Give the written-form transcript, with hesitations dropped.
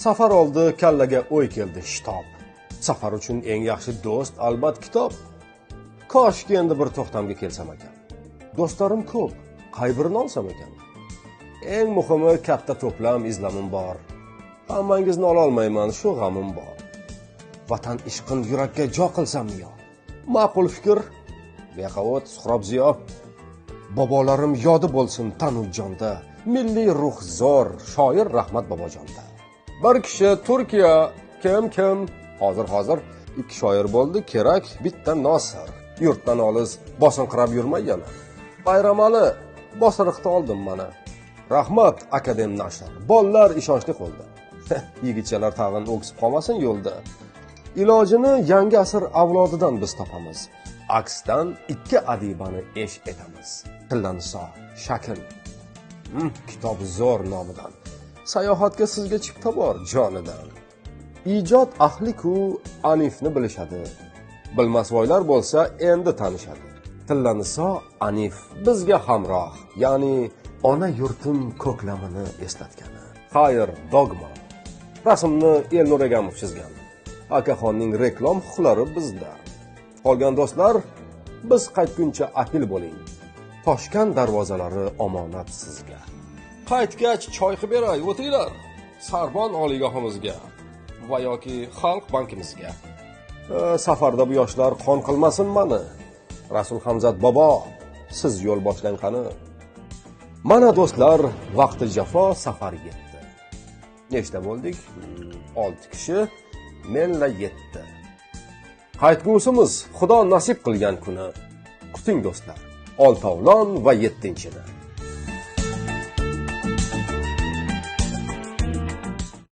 Safar oldi kallaga o'y keldi shitob. Safar uchun eng yaxshi do'st albat kitob. Koshki endi bir to'xtamga kelsam ekan. Do'stlarim ko'p, qay birini olsam ekan? Eng muhimi katta to'plam izlamim bor. Hammangizni ololmayman, shu g'amim bor. Vatan ishqin yurakka jo qilsam yo. Ma'qul fikr. Beqavot Suhrob Ziyo. Bobolarim yodi bo'lsin tanu jonda. Milliy ruh zo'r, shoir Rahmat bobojonda. Bir kishi Turkiya, kim kim? Hozir hozir ikki shoir bo'ldi, kerak bitta Nosir. Yurtdan olis bosinqirab yurmay yana. Bayramali bosiriqda oldim mana. Rahmat Akadem nashr. Bollar ishonchli qo'lda. Yigitchalar tag'in o'ksib qolmasin yo'lda. Ilojini yangi asr avlodidan biz topamiz. Aksdan ikki adibani esh etamiz. Tillaniso, shakl. Kitob zo'r nomidan. Sayohatga sizga chipta bor jonidan. Ijod ahli-ku Anifni bilishadi. Bilmasvoylar bo'lsa endi tanishadi. Tillaniso Anif bizga hamroh, ya'ni ona yurtim ko'klamini eslatgani. Xayr, dogma. Rasmni Elnur Egamov chizgan. Akaxonning reklama huquqlari bizda. Qolgan do'stlar, biz qaytguncha ahil bo'ling. Toshkan darvozalari omonat sizga. Qaytgach choy qilib beray, o'tinglar. Sarbon oliygohimizga va yoki Xalq bankimizga. Safarda bu yoshlar qon qilmasin mani. Rasul Hamzat bobo, siz yo'l boshlang qani. Mana do'stlar, vaqti jafo safar yetdi. Nechta bo'ldik? 6 kishi, menla 7. Qaytgusimiz Xudo nasib qilgan kuni. Kuting do'stlar. Oltovlon va 7-chini.